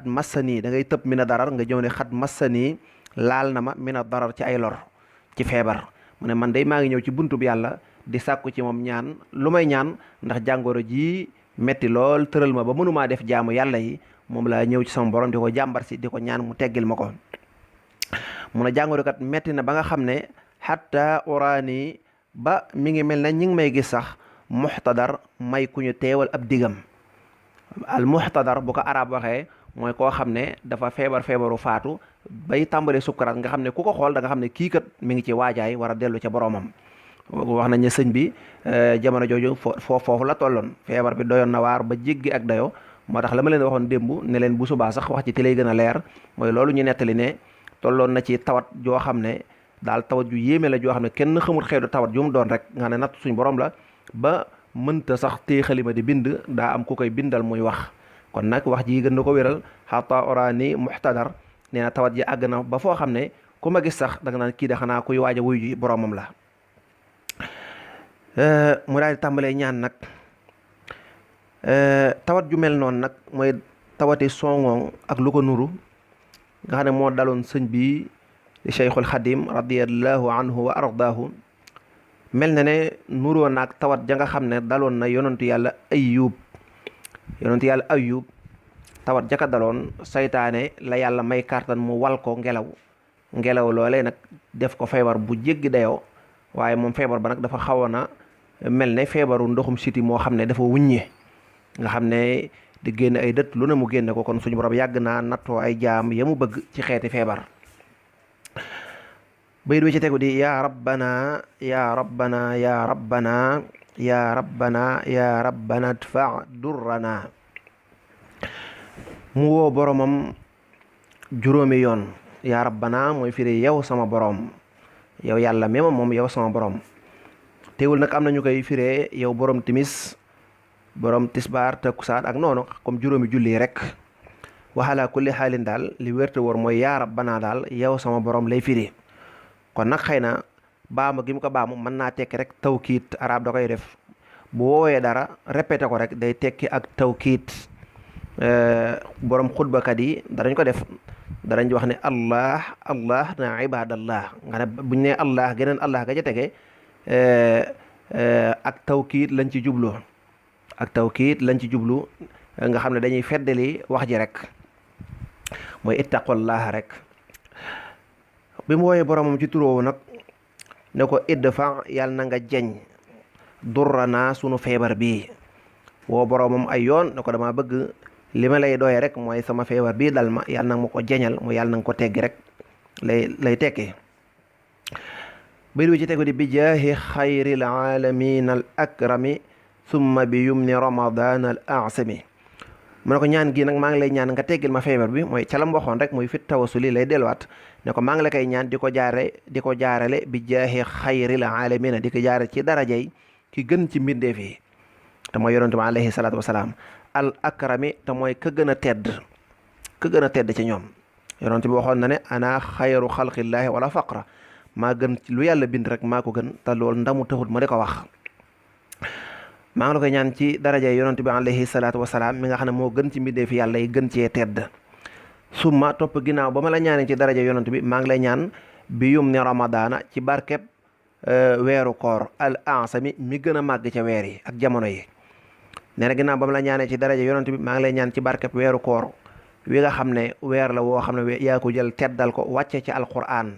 massanii da ngay tëb mina darar nga ñëw ne xat massanii laal na ma mina darar ci ay lor ci feebar mu ne man day maa ngi ñëw ci buntub yàlla di sàkku ci moom ñaan lu may ñaan ndax jàngoro ji metti lool tëral ma ba mënumaa def jaamu yàlla yi moom laa ñëw ci sama borom di ko jàmbar si di ko ñaan mu teggil ma ko mu ne jàngoro kat metti na ba nga xam ne xatta uraani ba mi ngi mel na ñi ngi may gis sax muxtadar may ku ñu teewal ab digam al muxtadar bu ko arab waxee mooy koo xam ne dafa feebaru faatu bay tàmbalee sukkaraat nga xam ne ku ko xool da nga xam ne kii kat mi ngi ci waajaay war a dellu ca boroomam wax nañ ne sëñ bi jamono jooju foofu la tolloon feebar bi doyoon na waar ba jéggi ak dayo moo tax la ma leen waxoon démb ne leen bu subaa sax wax ci te lay gën a leer mooy loolu ñu nettali ne tolloon na ci tawat joo xam ne daal tawat ju yéeme la joo xam ne kenn xamul xeetu tawat ju mu doon rek nga ne natt suñ borom la ba mënta sax téye xalima di bind daa am ku koy bindal muy wax kon nag wax ji gën na ko wéral xata orani muxtadar nee na tawat ji àgg na ba foo xam ne ku ma gis sax da nga naan kii de xanaa kuy waaj a wuyu ji boromam la mu daal di tàmbalee ñaan nag tawat ju mel noonu nag mooy tawati songoŋ ak lu ko nuru nga xam ne moo daloon sëñ bi di Cheikhul Xadim radiallahu anhu wa ardaahu mel na ne nuroo naag tawat ja nga xam ne daloon na yonentu yàlla Ayub tawat jaka daloon saytaane la yàlla may kàttan mu wal ko ngelaw loolee nag def ko feebar bu jéggi dayoo waaye moom feebar ba nag dafa xawoon a mel ne feebaru ndoxum siti moo xam ne dafa wuññe nga xam ne di génn ay dët lu ne mu génne ko kon suñu borom yàgg naa nattoo ay jaam ya mu bëgg ci xeeti feebar bayit wi ci tegu di yaa rabbana yaa rabbana yaa rabbana yaa rabbana yaa rabbana dfa durrana mu woo boromam juróomi yoon yaa rabbana mooy firi yow sama borom yow yàlla mi moom yow sama borom teewul nag am na ñu koy firee yow borom timis borom tisbaar takkusaan ak noonu comme juróomi julli rek waxala kulli xaalin daal li wérte wóor mooy yaa rabbana daal yow sama borom lay firi kon nag xëy na baamu gi mu ko baamu mën naa tekki rek tawkiit arab da koy def bu woowee dara répété ko rek day tekki ak tawkiit borom xutbakat yi danañ ko def danañ wax ne allah na ibadallah nga ne buñ ne allah geneen allah ga ca tege ak tawkiit lañ ci jublu nga xam ne dañuy feddali wax ji rek mooy ittaqullah rek bi mu wooyee boromam ci turoowu nag ne ko idfa yàlla na nga jeñ durrana sunu feebar bii woo boromam ay yoon ne ko dama bëgg li ma lay doye rek mooy sama feebar bii dal ma yàlla na ma ko jeñal mu yàlla na nga ko teggi rek lay tekkee bayit wi ci tegu di bi jaahi xayril alamin al akrami summa bi yumni ramadan al asami mu ne ko ñaan gi nag maa ngi lay ñaan nga teggil ma feebar bi mooy ca la waxoon rek muy fit tawasuli lay delluwaat ne ko maa ngi la koy ñaan di ko jaarale bi jaahi xayril alamina di ko jaare ci darajay ki gën ci mbindeef yi te mooy yonente bi alayhi salaatu wasalaam al akrami te mooy ka gën a tedd ci ñoom yonente bi waxoon na ne ana xayru xalqillaahi wala faqra maa gën lu yàlla bind rek maa ko gën te loolu ndamu taxut ma di ko wax maa ngi la koy ñaan ci daraja yonent bi alayhi salaatu wasalaam mi nga xam ne moo gën ci mbindeef yàlla yi gën cee tedd summa topp ginnaaw ba ma la ñaanee ci daraja yonent bi maa ngi lay ñaan bi yum ni ramadaana ci barkeb weeru koor al ansami mi gën a màgg ca weer yi ak jamono yi nee na ginnaaw ba ma la ñaanee ci daraja yonent bi maa ngi lay ñaan ci barkeb weeru koor wi nga xam ne weer la woo xam ne yaa ko jël teddal ko wàcce ci alquran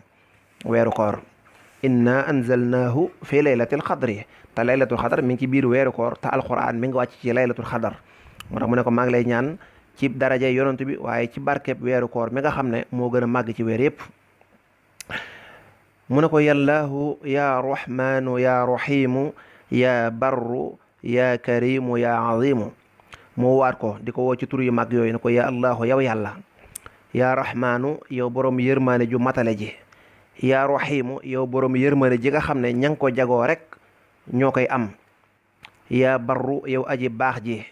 weeru koor inna anzalnaahu fi laylatil xadri te laylatul xadar mi ngi ci biir weeru koor te alquran mi ngi wàcc ci laylatul xadar moo tax mu ne ko maa ngi lay ñaan ci daraja yonent bi waaye ci barkeb weeru koor mi nga xam ne moo gën a màgg ci weer yépp mu ne ko yallaahu ya rahmaanu ya rahimu ya barru ya karimu ya azimu moo waat ko di ko woo ci tur yu mag yooyu ne ko ya allahu yow yàlla ya rahmaanu yow borom yërmaane ju matale ji yaa rahimu yow borom yërmande ji nga xam ne ña ngi ko jagoo rek ñoo koy am yaa barru yow aji baax ji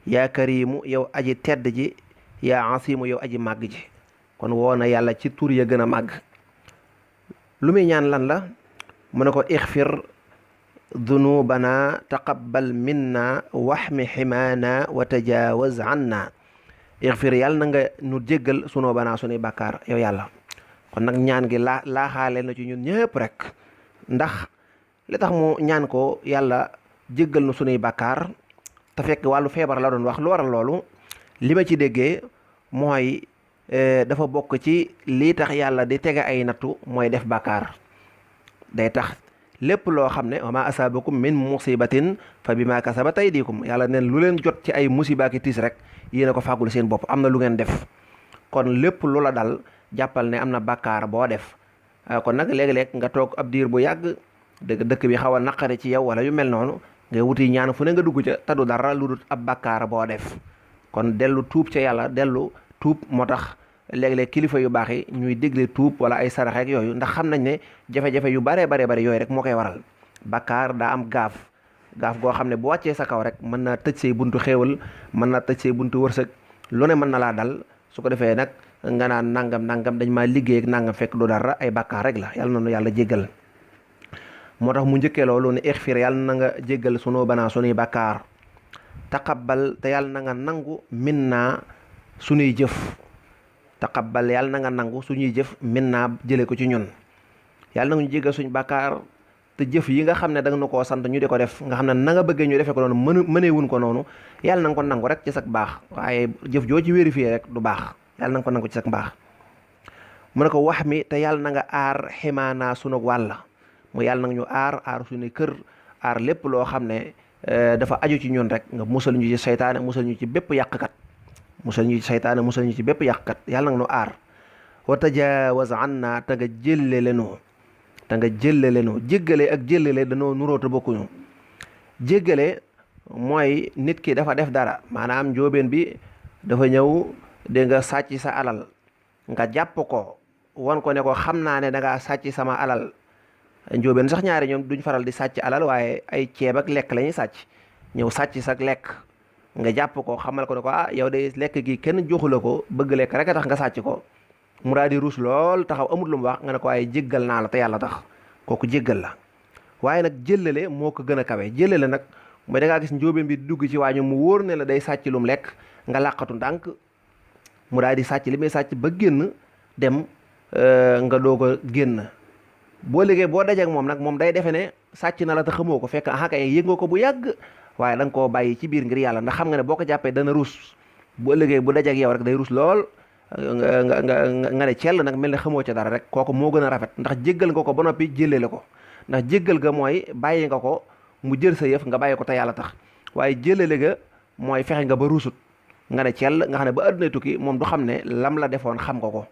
yaa karimu yow aji tedd ji yaa asimu yow aji màgg ji kon woo na yàlla ci tur ya gën a màgg lu muy ñaan lan la mu ne ko ixfir dunubana taqabbal minna waxmi ximaana wa tajawaz anna ixfir yàlla na nga nu jéggal sunuubanaa sunuy bàkkaar yow yàlla. kon nag ñaan gi laaxaale na ci ñun ñëpp rek, ndax li tax mu ñaan ko yàlla jéggal nu sunuy bàkkaar te fekk wàllu feebar la doon wax. lu waral loolu li ma ci déggee mooy dafa bokk ci lii tax yàlla di tege ay nattu mooy def bàkkaar. day tax lépp loo xam ne wa ma asaabakum min musibatin fa bima kasabat aydikum, yàlla neen lu leen jot ci ay musiba ki tiis rek yéen a ko fàggul seen bopp, am na lu ngeen def. kon lépp lu la dal jàppal ne am na bàkkaar boo def. kon nag léeg-léeg nga toog ab diir bu yàgg dëkk bi xaw a naqari ci yow wala yu mel noonu nga wuti ñaan fu ne nga dugg ca tadu dara lu dul ab bàkkaar boo def. kon dellu tuub ca yàlla, dellu tuub moo tax léeg-léeg kilifa yu baax yi ñuy digle tuub wala ay saraxeek yooyu, ndax xam nañ ne jafe-jafe yu bare yooyu rek moo koy waral. bàkkaar daa am gaaf goo xam ne bu wàccee sa kaw rek mën naa tëj say buntu xéewal, mën naa tëj say buntu wërsëg, lu ne mën na laa dal. su ko defee nag nga naan nangam dañ maa liggéey ak nangam, fekk du dara ay bàkkaar rek la. yàlla na nu yàlla jéggal. moo tax mu njëkkee loolu ne ixfir yàlla na nga jéggal sunuubanaa sunuy bàkkaar, taqabbal te yàlla na nga nangu minnaa sunuy jëf. taqabbal yàlla na nga nangu suñuy jëf minnaa jële ko ci ñun. yàlla na nga ñu jéggal suñu bàkkaar te jëf yi nga xam ne danga nu koo sant ñu di ko def, nga xam ne na nga bëggee ñu defee ko noonu mëneewuñ ko noonu, yàlla na nga ko nangu rek ci sag baax. waaye jëf joo ci vérifié rek du baax. yàlla na nga ko nangu ci sag baax. mu ne ko wax mi te yàlla na nga aar ximaanaa sunu wàlla, mu yàlla na nga ñu aar suñu kër, aar lépp loo xam ne dafa aju ci ñun rek. nga musal ñu ci saytaane, musal ñu ci bépp yàqkat, musal ñu ci saytaane, musal ñu ci bépp yàqkat. yàlla na nga ñu aar. wa tajaawaz anna te nga jëllale nu, te nga jëllale nu. jéggale ak jëllale dañoo nuroo te bokkuñu. jéggale mooy nit ki dafa def dara, maanaam njóobeen bi dafa ñëw dégg nga sàcc sa alal, nga jàpp ko won ko ne ko xam naa ne dangaa sàcc sama alal. njóobeen sax ñaari ñoom duñ faral di sàcc alal, waaye ay ceeb ak lekk la ñuy sàcc. ñëw sàcc sa lekk nga jàpp ko xamal ko ne ko yow de lekk gi kenn joxu la ko, bëgg lekk rek a tax nga sàcc ko. mu daal di ruus lool taxaw amut lu mu wax, nga ne ko waaye jéggal naa la te yàlla tax. kooku jéggal la. waaye nag jëllale moo ko gën a kawe. jëllale nag mooy da ngaa gis njóobeen bi dugg ci waañu mu wóor ne la day sàcc lu mu lekk, nga làqatu ndànk mu daal di sàcc li muy sàcc ba génn dem, nga doog a génn. boo liggéey boo dajeek moom nag moom day defe ne sàcc na la te xamoo ko, fekk kay yëg nga ko bu yàgg, waaye da nga koo bàyyi ci biir ngir yàlla, ndax xam nga ne boo ko jàppee dana ruus. boo liggéey bu dajeek yow rek day ruus lool, nga ne cell nag mel ne xamoo ca dara rek. kooku moo gën a rafet, ndax jéggal nga ko ba noppi jëlee la ko. ndax jéggal ga mooy bàyyi nga ko mu jël sa yëf nga bàyyi ko te yàlla tax, waaye jëlale ga mooy fexe nga ba ruusut, nga ne cell nga xam ne ba àdduna tukki moom du xam ne lam la defoon xam nga ko.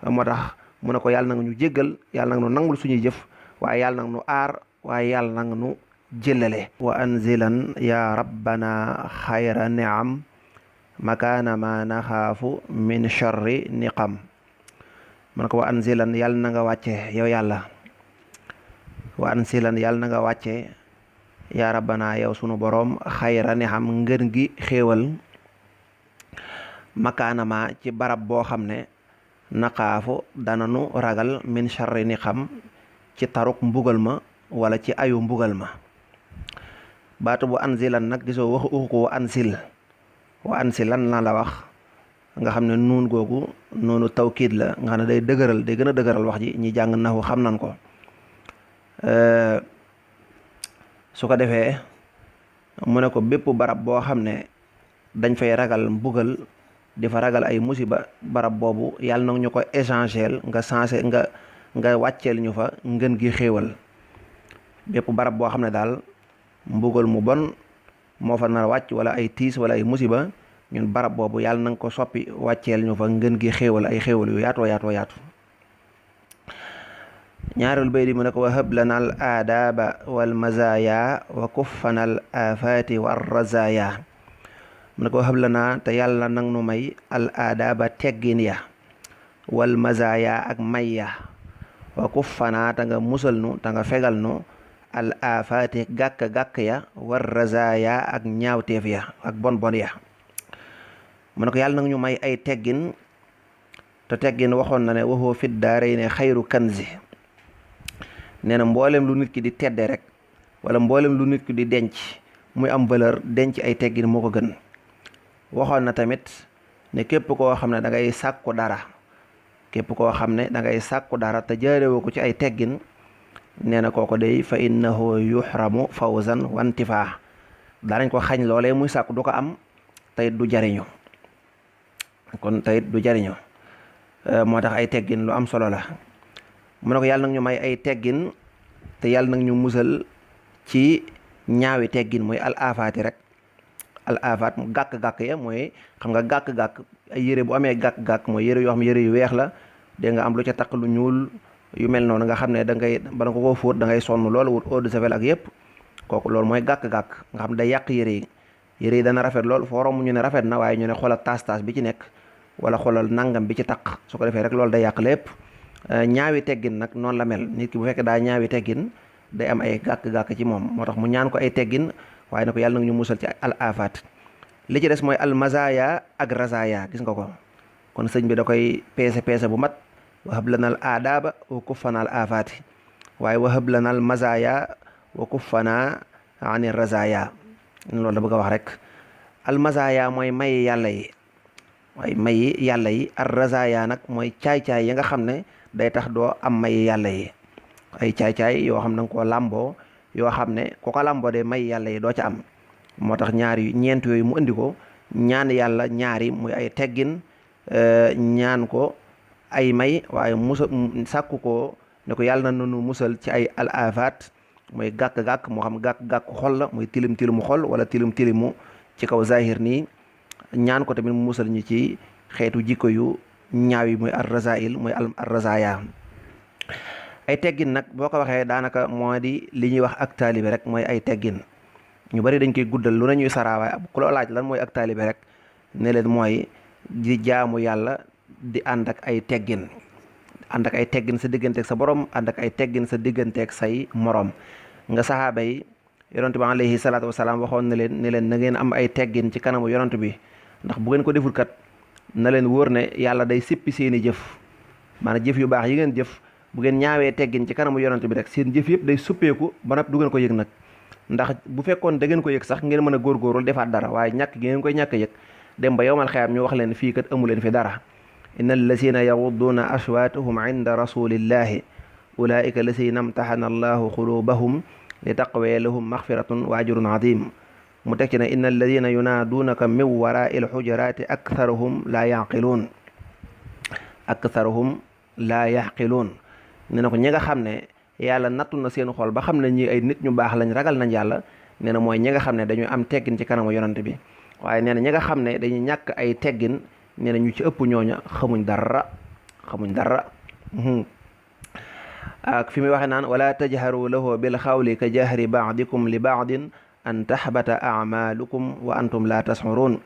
moo tax mu ne ko yàlla na nga ñu jéggal, yàlla na nga nu nangul suñuy jëf, waaye yàlla na nga nu aar, waaye yàlla na nga nu jëlale. wa anzilan ya rabbana xayra niam makaana ma naxaafu min charri niqam. mu ne ko wa anzilan yàlla na nga wàcce yow yàlla, wa anzilan yàlla na nga wàcce ya rabbana yow sunu boroom xayra niam ngën gi xéewal makaana ma ci barab boo xam ne naqaafu dananu ragal min charri ni xam ci taruk mbugal ma wala ci ayu mbugal ma. baatu bu anzilan nag gisoo waxu ko wa anzilan la la wax, nga xam ne nuun googu noonu tawkiid la, nga xam ne day gën a dëgëral wax ji. ñi jàng naxu xam nan ko. su ko defee mu ne ko bépp barab boo xam ne dañ fay ragal mbugal, di fa ragal ay musiba, barab boobu yàlla na ñu ko échangeel, nga changé nga wàcceel ñu fa ngën gi xéewal. bépp barab boo xam ne daal mbugal mu bon moo fa nar a wàcc wala ay tiis wala ay musiba, ñun barab boobu yàlla na nga ko soppi wàcceel ñu fa ngën gi xéewal, ay xéewal yu yaatu. ñaareelu bay di mu ne ko wa hab lana al aadaaba wal mazaaya wa kuffana al afaati war razaaya. mu ne ko hab lana te yàlla nang nu may al aadaaba teggin ya, wal mazaaya ak may ya, wa kuffana te nga musal nu te nga fegal nu al afaati gàkk-gàkk ya, war razaaya ak ñaawteef ya ak bon ya. mu ne ko yàlla nag ñu may ay teggin, te teggin waxoon na ne waxoo fit daarayni xayru kanzi. nee na mboolem lu nit ki di tedde rek, wala mboolem lu nit ki di denc muy am valeur, denc ay teggin moo ko gën. waxoon na tamit ne képp koo xam ne da ngay sàkku dara képp koo xam ne da ngay sàkku dara te jaarewu ko ci ay teggin nee na kooko day fa innahu yuhramu fawzan wantifaa danañ ko xañ loolee muy sàkku du ko am teyit du jariñu kon teyit du jariñu moo tax ay teggin lu am solo la mu ne ko yàlla nag ñu may ay teggin te yàlla nag ñu musal ci ñaawi teggin mooy al afaati rek al afaat mu gàkk-gàkk ya mooy xam nga gàkk-gàkk ay yére bu amee gàkk-gàkk mooy yére yoo xam yére yu weex la dégg nga am lu ca taq lu ñuul yu mel noonu nga xam ne da ngay bala nga ko fóot da ngay sonn loolu wut eau de javel ak yëpp kooku loolu mooy gàkk-gàkk nga xam ne day yàq yére yi dana rafet lool foo romb ñu ne rafet na waaye ñu ne xoolal taas-taas bi ci nekk wala xoolal nangam bi ci taq su ko defee rek loolu day yàq lépp ñaawi teggin nag noonu la mel nit ki bu fekkee daa ñaawi teggin day am ay gàkk-gàkk ci moom moo tax mu ñaan ko ay teggin waaye ne ko yàlla nag ñu musal ci al afaat li ci des mooy al mazaya ak razaya gis nga ko kon sëñ bi da koy peese bu mat wahab lana al aadaaba wa kuffana al afaati waaye wahab lana al mazaya wa kuffana ani razaya loolu da bëgg a wax rek al mazaya mooy mayi yàlla yi waaye mayi yàlla yi ar razaya nag mooy caay-caay yi nga xam ne day tax doo am mayi yàlla yi ay caay-caay yoo xam ne danga koo làmboo yoo xam ne ku ko làmboo de may yàlla yi doo ca am moo tax ñeent yooyu mu indi ko ñaan yàlla ñaari muy ay teggin ñaan ko ay may waaye sàkku ko ne ko yàlla na nu musal ci ay al afaat mooy gàkk-gàkk moo xam gàkk-gàkk xol la muy tilim-tilimu xol wala tilim-tilimu ci kaw zahir nii ñaan ko tamit mu musal ñu ci xeetu jikko yu ñaaw yi muy ar razail muy ar razaya ay teggin nag boo ko waxee daanaka moo di li ñuy wax ak taalibe rek mooy ay teggin ñu bari dañ koy guddal lu nañuy saraawaay ku la laaj lan mooy ak taalibe rek ne leen mooy di jaamu yàlla di ànd ak ay teggin ànd ak ay teggin sa digganteeg sa borom ànd ak ay teggin sa digganteeg say morom nga saxaaba yi yonent bi alayhi salaatu wasalaam waxoon na leen ne leen na ngeen am ay teggin ci kanamu yonent bi ndax bu ngeen ko deful kat na leen wóor ne yàlla day sippi seeni jëf maanaam jëf yu baax yi ngeen jëf bu ngeen ñaawee teggin ci kanamu yonent bi rek seen jëf yëpp day suppeeku ba noppi du ngeen ko yëg nag ndax bu fekkoon da ngeen ko yëg sax ngeen mën a góorgóorlu defaat dara waaye ñàkk gi ngeen koy ñàkk a yëg dem ba yowmal xiyaam ñu wax leen fii kat amu leen fi dara inna allazina yaghudduuna aswaatahum inda rasulillahi ulaika lazina amtaxana allahu qulubahum li taqwa lahum maxfiratun wa ajrun adim mu teg ci ne inna alladina yunaaduunaka min waraai alxujuraati aktharuhum laa yaqiluun nee na ko ñi nga xam ne yàlla nattu na seen xol ba xam ne ñi ay nit ñu baax lañ ragal nañ yàlla nee na mooy ñi nga xam ne dañuy am teggin ci kanamu yonante bi waaye nee na ñi nga xam ne dañuy ñàkk ay teggin nee na ñu ci ëpp ñooña xamuñ dara ak fi muy waxe naan wala tajharu lahu bil xawli ka jahri baadikum li baadin an tahbata amalukum wa antum la tashurun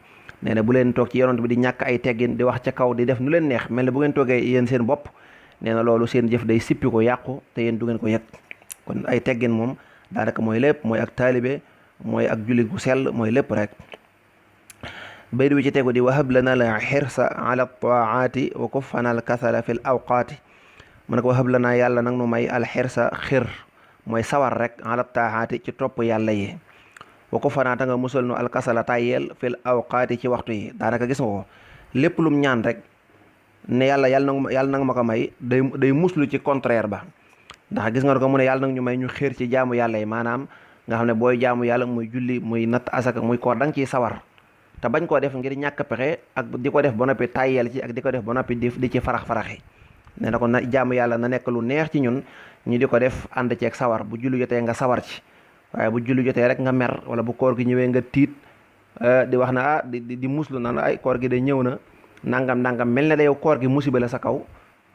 nee na bu leen toog ci yonent bi di ñàkk ay teggin di wax ca kaw di def nu leen neex mel ne bu ngeen toogee yéen seen bopp nee na loolu seen jëf day sippi ko yàqu te yéen du ngeen ko yëg kon ay teggin moom daanaka mooy lépp mooy ak taalibe mooy ak jullit gu sell mooy lépp rek bayt bi ci tegu di wahab lana al xirsa ala taati wa kuffana al kasala fi l awqaati mu ne ko wahab lana yàlla nag nu may al xirsa xir mooy sawar rek ala taati ci topp yàlla yi wa kuffana ta nga musal nu al kasala tàyyeel fi l awqaati ci waxtu yi daanaka gis nga ko lépp lum ñaan rek ne yàlla nag ma ko may day muslu ci contraire ba ndax gis nga ko mu ne yàlla nag ñu may ñu xéer ci jaamu yàlla yi maanaam nga xam ne booy jaamu yàlla muy julli muy natt asaka muy koor da nga ciy sawar te bañ koo def ngir ñàkk pexe ak di ko def ba noppi tàyyeel ci ak di ko def ba noppi di ci farax-faraxi ne na ko na jaamu yàlla na nekk lu neex ci ñun ñu di ko def ànd ceeg sawar bu julli jotee nga sawar ci waaye bu julli jotee rek nga mer wala bu koor gi ñëwee nga tiit di wax na di muslu na ay koor gi de ñëw na nangam mel ne da yow koor gi musiba la sa kaw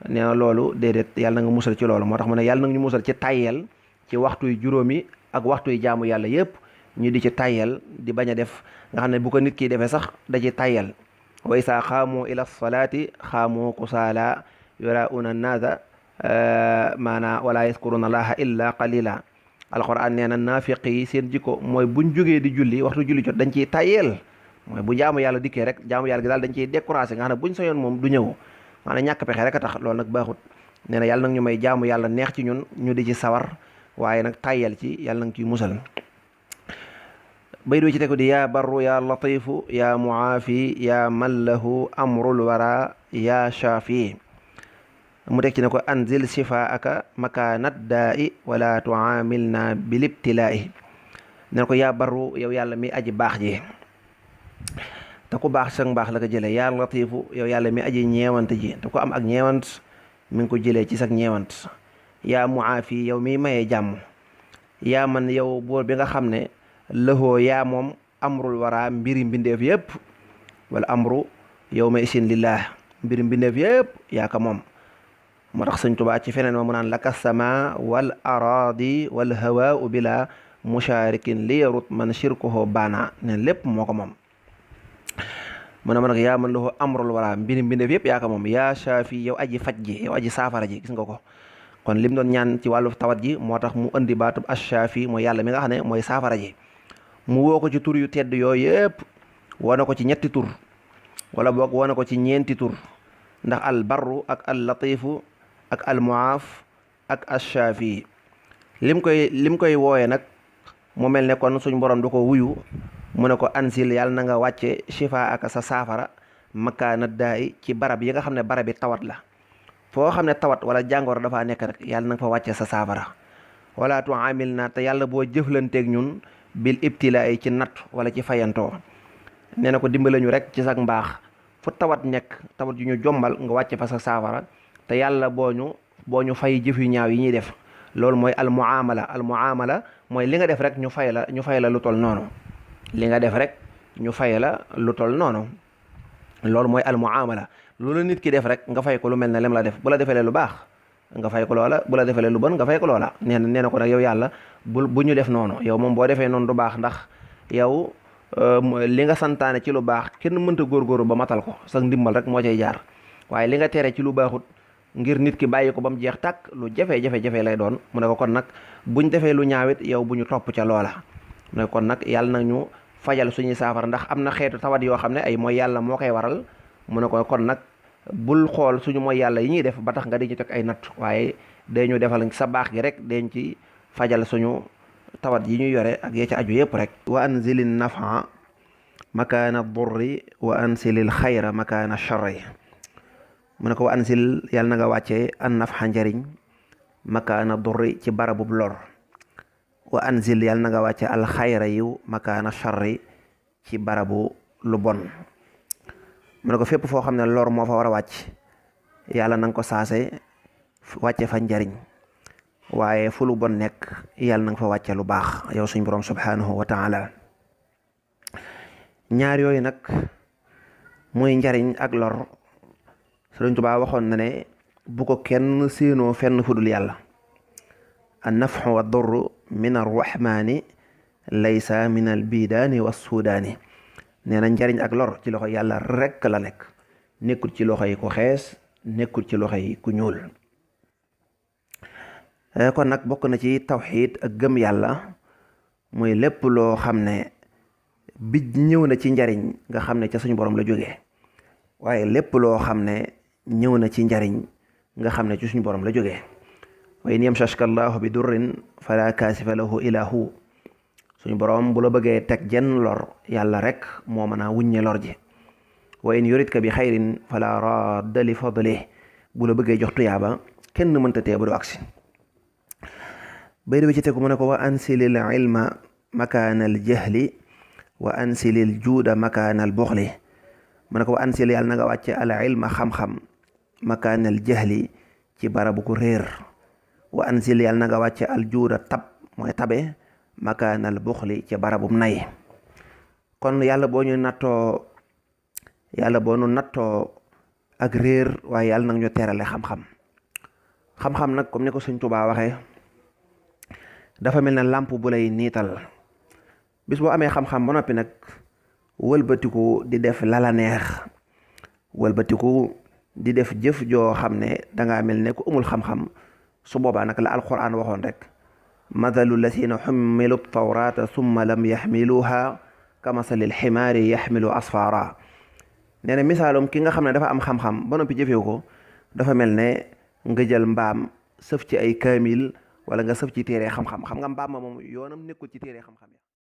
nee na loolu déedéet yàlla na nga musal ci loolu moo tax mu ne yàlla na nga ñu musal ci tàyyeel ci waxtuy juróomi ak waxtuy jaamu yàlla yépp ñu di ci tàyyeel di bañ a def nga xam ne bu ko nit ki defee sax da ci tàyyeel wa isaa xaamu ila salaati xaamu kusaala yurauna naasa maana wala yaskuruna allaha illa qalila alquran nee na naafiq yi seen jikko mooy buñ jógee di julli waxtu julli jot dañ ciy tàyyeel mooy bu jaamu yàlla dikkee rek jaamu yàlla gi daal dañ ciy découragé nga xam ne buñ soyoon moom du ñëw maanaam ñàkk pexe rek a tax loolu nag baaxut nee na yàlla nag ñu may jaamu yàlla neex ci ñun ñu di ci sawar waaye nag tàyyeel ci yàlla nag ciy musal bayit wi ci tegu di yaa barru yaa latifu yaa muaafi yaa man lahu amrul wara yaa shaafi. mu teg ci ne ko anzil shifaaka makaanat daa'i wala tuamilna bilibtilaa'i. ne ko yaa barru yow yàlla mi aji baax ji te ku baax sa mbaax la ko jëlee yaa latifu yow yàlla mi aji ñeewant ji te ku am ak ñeewant mi ngi ko jëlee ci sag ñeewant. yaa muaafi yow mi mayee jàmm. yaa man yow buur bi nga xam ne lëhoo yaa moom amrul wara mbiri mbindeef yëpp wala amru yow ma isin lillah mbiri mbindeef yëpp yaa ko moom. moo tax Sëñ Tuubaa ci feneen ma mu naan laka sama wal aradi wal hawaau bila musharikin li yarut man shirkuhu baana ne lépp moo ko moom. mu ne ma nag yaa man lëhoo amrul wara mbiri mbindeef yëpp yaa ko moom. yaa shaafi yow aji faj ji yow aji saafara ji gis nga ko kon lim doon ñaan ci wàllu tawat ji moo tax mu indi baatub ashaafi mooy yàlla mi nga xam ne mooy saafara ji. mu woo ko ci tur yu tedd yooyu yëpp wane ko ci ñetti tur wala boog wane ko ci ñeenti tur ndax al barru ak al latifu ak al muaaf ak ashaafi lim koy wooye nag mu mel ne kon suñ borom du ko wuyu mu ne ko ansil yàlla na nga wàcce shifa ak sa saafara makaana daay ci barab yi nga xam ne barab yi tawat la. foo xam ne tawat wala jàngoro dafaa nekk rek yàlla na nga fa wàcce sa saafara. wala tuamil na te yàlla boo jëflanteeg ñun bil ibtilaa ci natt wala ci fayantoo. nee na ko dimbale ñu rek ci sag mbaax fu tawat nekk tawat yu ñu jombal nga wàcce fa sa saafara te yàlla boo ñu fay jëf yu ñaaw yi ñuy def. loolu mooy al muamala mooy li nga def rek ñu fay la lu tol noonu. li nga def rek ñu fay la lu tol noonu loolu mooy al muamala. loolu nit ki def rek nga fay ko lu mel ne lem la def bu la defalee lu baax nga fay ko loola bu la defalee lu bon nga fay ko loola. nee na ko nag yow yàlla bu ñu def noonu yow moom boo defee noonu du baax ndax yow li nga santaane ci lu baax kenn mënta góorgóorlu ba matal ko sax ndimbal rek moo cay jaar waaye li nga tere ci lu baaxut ngir nit ki bàyyi ko ba mu jeex tàkk lu jafe-jafe lay doon. mu ne ko kon nag buñ defee lu ñaawit yow bu ñu topp ca loola. mu ne kon nag yàlla nag ñu fajal suñuy saafara ndax am na xeetu tawat yoo xam ne ay mooy yàlla moo koy waral. mu ne ko kon nag bul xool suñu mooy yàlla yi ñuy def ba tax nga di ci teg ay natt waaye dañu defal sa baax gi rek dañ ci fajal suñu tawat yi ñu yore ak yee ci aju yëpp rek. wa anzilin nafa makaana durri wa ansilil xayra makaana charri. mu ne ko wa ansil yàlla na nga wàccee an nafa njariñ makaana durri ci barabub lor. wa ansil yàlla na nga wàcce al xayra yiw makaana charri ci barabu lu bon. mu ne ko fépp foo xam ne lor moo fa war a wàcc yàlla na nga ko saase wàcce fa njariñ waaye fu lu bon nekk yàlla na nga fa wàcce lu baax yow suñ borom subhanahu wa taala. ñaar yooyu nag muy njariñ ak lor Sëriñ Tuubaa waxoon na ne bu ko kenn séenoo fenn fudul yàlla. an nafxu wa durru min arrahmani laysa min al bidaani wa suudaani. nee na njariñ ak lor ci loxo yàlla rekk la nekk nekkul ci loxo yi ku xees nekkul ci loxo yi ku ñuul. kon nag bokk na ci tawxiid ak gëm yàlla muy lépp loo xam ne bi ñëw na ci njariñ nga xam ne ca suñu borom la jógee waaye lépp loo xam ne ñëw na ci njariñ nga xam ne ci suñu borom la jógee. wa in yamshaska allahu bi durrin fala kaasifa lahu illa hu. suñu borom bu la bëggee teg jenn lor yàlla rek moo mën a wuññe lor ji. wa in yuridka bi xayrin fala radda li fadlih. bu la bëggee jox tuyaaba kenn mënta tee ba du agsi. bay bi ci tegu mu ne ko wa ansilil ilma makaanal jahli wa ansilil juuda makaanal buxli. mu ne ko wa ansil yàlla na nga wàcce al ilma xam-xam makaanal jahli ci barabu ko réer. wa ansil yàlla na nga wàcce al juuda tab mooy tabe makaanal buxli ci barabum nay. kon yàlla boo nu nattoo ak réer waaye yàlla nag ñu terale xam-xam. xam-xam nag comme ni ko Sëñ Tuubaa waxee dafa mel ne làmp bu lay niital bis boo amee xam-xam ba noppi nag wëlbatiku di def lala neex wëlbatiku di def jëf joo xam ne dangaa mel ne ku amul xam-xam su boobaa nag la alquran waxoon rek mathalu lasina xummilu tawrata summa lam yaxmiluha kamasalil ximaari yaxmilu asfara. nee na misaalum ki nga xam ne dafa am xam-xam ba noppi jëfewu ko dafa mel ne nga jël mbaam sëf ci ay kaamil wala nga sëf ci téere xam-xam xam nga mbaam ma moom yoonam nekkul ci téere xam-xam ya